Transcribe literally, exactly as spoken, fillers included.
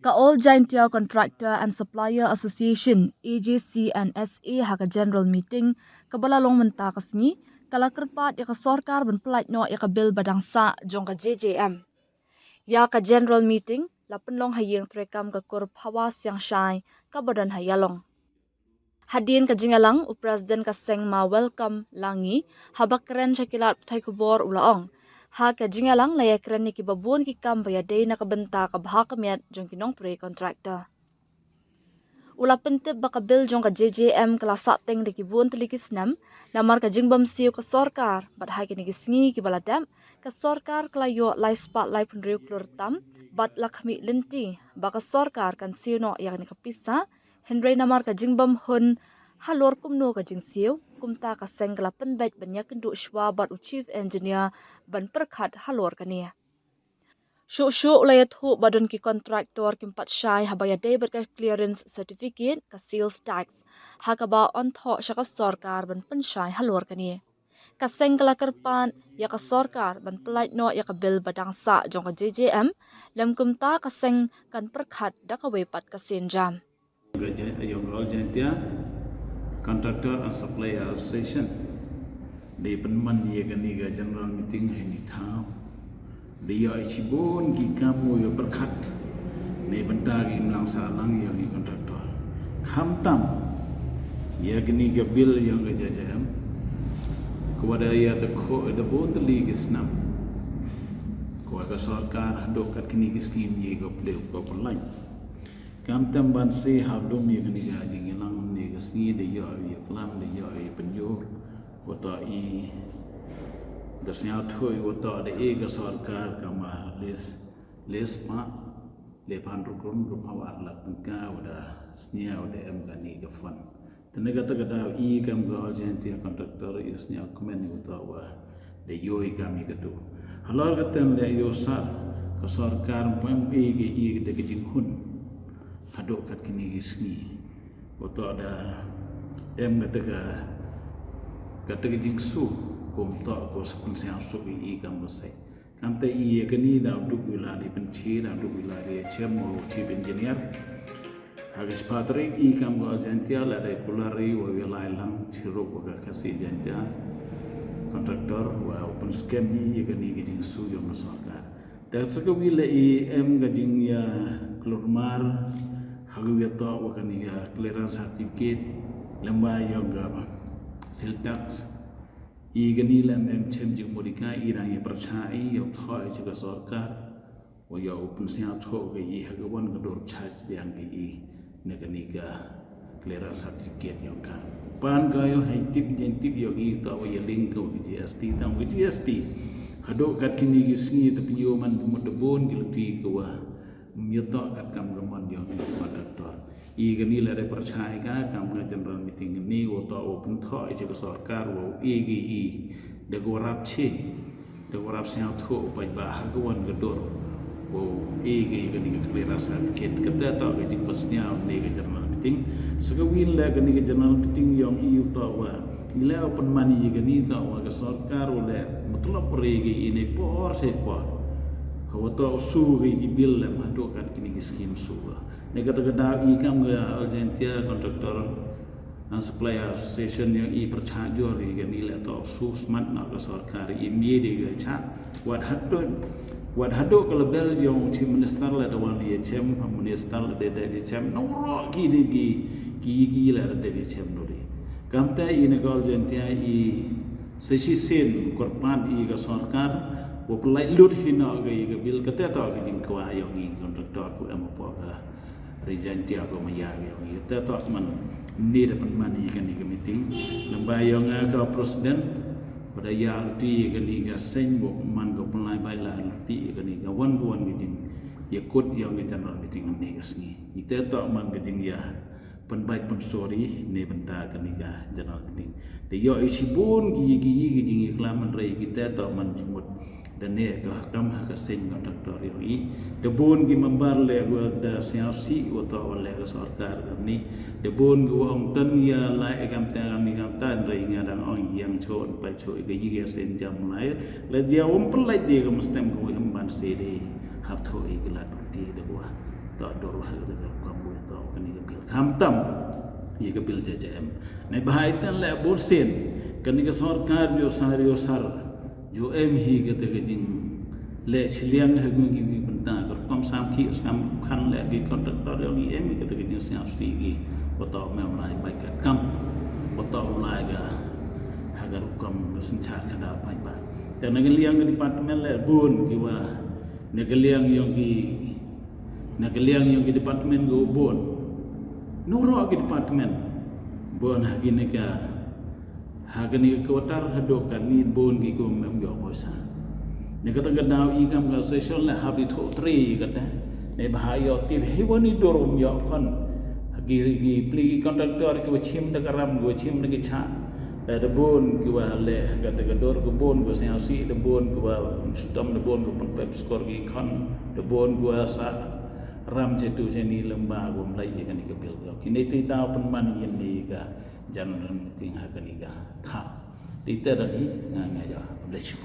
Ka All Jaintia Contractor and Supplier Association, A J C and S A, ha ka General Meeting kaba la long mynta ka sngi, ka la kyrpad ïa ka sorkar ban pyllait noh ïa ka bill ba dang sah jong ka J J M. Ïa ka General Meeting la pynlong ha ïing treikam ka Kur Phawa Siangshai kaba don ha Ïalong. Hadien ka jingïalang, u President ka seng, Ma Welcome Langi, haba kren sha ki lad pathai khubor, u la ong, ha ka jingïalang la ïakren ïa kiba bun ki kam ba ïadei na ka bynta ka bha ka miat jong ki nongtrei contractor. U la pyntip ba ka bill jong ka J J M ka la sahteng da ki bun tylli ki snem, namar ka jingbymsiew ka sorkar, bad ha kine ki sngi kiba la dep, ka sorkar ka la ïoh lai spah laiphew hynriew klur tam, bad la khmih lynti ba ka sorkar kan siew noh ïa kane ka pisa, hynrei namar ka jingbymhun halor kumno ka jingsiew, kumta ka seng ka la pynbeit ban ïakynduh shuwa bad u Chief Engineer ban pyrkhat halor kane. Shuh shuh u la ïathuh ba don ki contractor kim pat shai haba ïadei bad ka clearance certificate, ka sales tax, ha kaba yn thoh sha ka sorkar ban pynshai halor kane. Ka seng ka la kyrpad ïa ka sorkar ban pyllait noh ïa ka bill ba dang sah jong ka J J M, lymkumta ka seng kan pyrkhat da kawei pat ka sienjam. Ka Jan-, ïong ka All Jaintia Contractor and Supplier Association, dei pynman ïa kane ka General Meeting ha kane ka thaw. Dei ïa i shibun ki kam u ïa pyrkhat na bynta ki imlang sahlang ïa ki contractor. Khamtam ïa kane ka bill ïong ka J J M, ka wa da ïa ta kho da bun tylli ki snem, ka wa ka sorkar haduh kat kine ki sngi ym ïa ka plie ka pynlait. Khamtam ban sa ha dum ïa kane ka jingïalang ne ka sngi, da ïa ïa klam, da ïa ïa pynjur, wa ta i, da sñiaw thui wa ta da i ka sorkar kama les, les pa, le pan rukum rukum ar lak tyngka, wa da sñiaw da em kane ka fund. Te na kata ka daw i kam ka All Jaintia Contractor i sñiaw kmen i wa ta wa da ïoh i kam i katu. Halor ka tem da ïoh sar ka sorkar ym pem i ka i ka jinghun. Haduh kat kine ki sngi. Wa ta da em kata ka, kata ka jingsu kum ta ko sa pynsñiaw suk i i kam ba sai. Khamtam ïa kane da duk wi la ri pynchi, da duk wi la ri chem o chief engineer. Ha ka spah tarik i kam ka All Jaintia la dei kular i wa wi lai lang chiruk wa ka Khasi Jaintia contractor wa u pynskem i ïa kane ka jingsu ïong ka sorkar. Da sa ka wi la i em ka jingïa klur mar ha ka wi ta wa kane ka clearance certificate lymba ïong ka sales tax. I kane la em chem jingmut i ka i dang ïa pyrchah i ïa thoh i cha ka sorkar. Wa ïa u pynsñiaw thoh ka i ha ka wan ka dur charge biang ka i na kane ka clearance certificate ïong ka. Pan ka ïa hai tip jen tip ïong i ta wa ïa link ka wa ka G S T ta wa ka G S T. Haduh kat kine ki sngi ta pynïoh man mut da bun ki luti ka wa ym ïa ta kat kam ka man ïong i ka contractor. I kane la dei pyrchah i ka kam ka General Meeting kane wa ta wa pynthoh i cha ka sorkar wa u i ki i da ka wa rap chi. Da ka wa rap sñiaw thoh u paidbah ha ka wan ka dur. Wa u i ki i kane ka clearance certificate kata ta ka jingpynsñiaw ne ka General Meeting. Sa ka wi la kane ka General Meeting ïong i u ta wa i la u pynman i kane ta wa ka sorkar wa la matlab re ki i ne por se por. Ha wa ta u su ki ki bill la haduh kat kine ki scheme su wa. Ne kata ka daw i kam ka All Jaintia Contractor and Supplier Association ïong i pyrchah jur i kane la ta u su smat na ka sorkar i mih de ka cha. Wat haduh, wat haduh ka level ïong u Chief Minister la da wan ïa chem, Minister la da da ïa chem, na u ro ki de ki, ki, ki la da da ïa chem no de. Khamtam i na ka All Jaintia i sa shisien kyrpad i ka sorkar wa pyllait lut hi na ka i ka bill kata ta ka jingkwah ïong i contractor ku em hapoh ka Ri Jaintia ko maya ka ïong i. Te ta man ni da pynman i kane ka meeting. Lymba ïong ka president wa da ïa luti i kane ka seng wa man ka pynlait bai la luti i kane ka wan ka wan ka jing ïa kut ïong ka General Meeting ni ka sngi. I te ta man ka jing ïa pynbait pynsori ne bynta kane ka General Meeting. Da ïoh i shibun ki ki ki jing i klam man rei ki te ta man jingmut. Da ne ka kam ha ka seng contractor ïong i. Da bun ki member le wa da sñiaw si wa ta wa le ka sorkar kam ni. Da bun ki wa ong tan ïa lai kam ta kam ni kam tan rei nga dang ong ïang cho pa cho i ka i ka seng jam lai. La jia um pelai de ka mestem ka wa him ban se de. Hap tho i ka la ti da wa. To dur ha kata ka rukom, to kane ka bill. Khamtam ïa ka bill J J M. Neibhah ita leh bun sien kane ka sorkar jong sar jong sar jong em hi kata ka jingleh shiliang ha kine ki bynta, ka rukom sam khih sam khan leh ki contractor jong ngi, em hi kata ka jingsngewsih ki. Ba to me u lai bai katkam, ba to u lai ka ha ka rukom ka synshar khadar paidbah. Te na ka liang ka department leh bun kiwa, na ka liang yong ki, na ka liang yong ki department kiwa bun. Nurok ki department bun ha kine ka, ha kane ka quarter haduh katne bun ki kiwa ym ïoh poisa. Na kata ka daw i kam ka session leh hap i thoh tre kata. Neibhah ïoh tip hi wan i dur ym ïoh khon. Ki, ki pli ki contractor kiwa chim da ka ram, kiwa chim da ki chah. Da, da bun kiwa leh kata ka dur, ka bun kiwa sngewsih, da bun kiwa shitom, da bun kiwa pynpep skor ki khon, da bun kiwa sah ram chetu cheni lem ba kiwa ym leh ïa kane ka bill. Kine te daw pynman ïa kane ka general meeting ha kane ka thaw. Te te da ni nga nga ja bless you.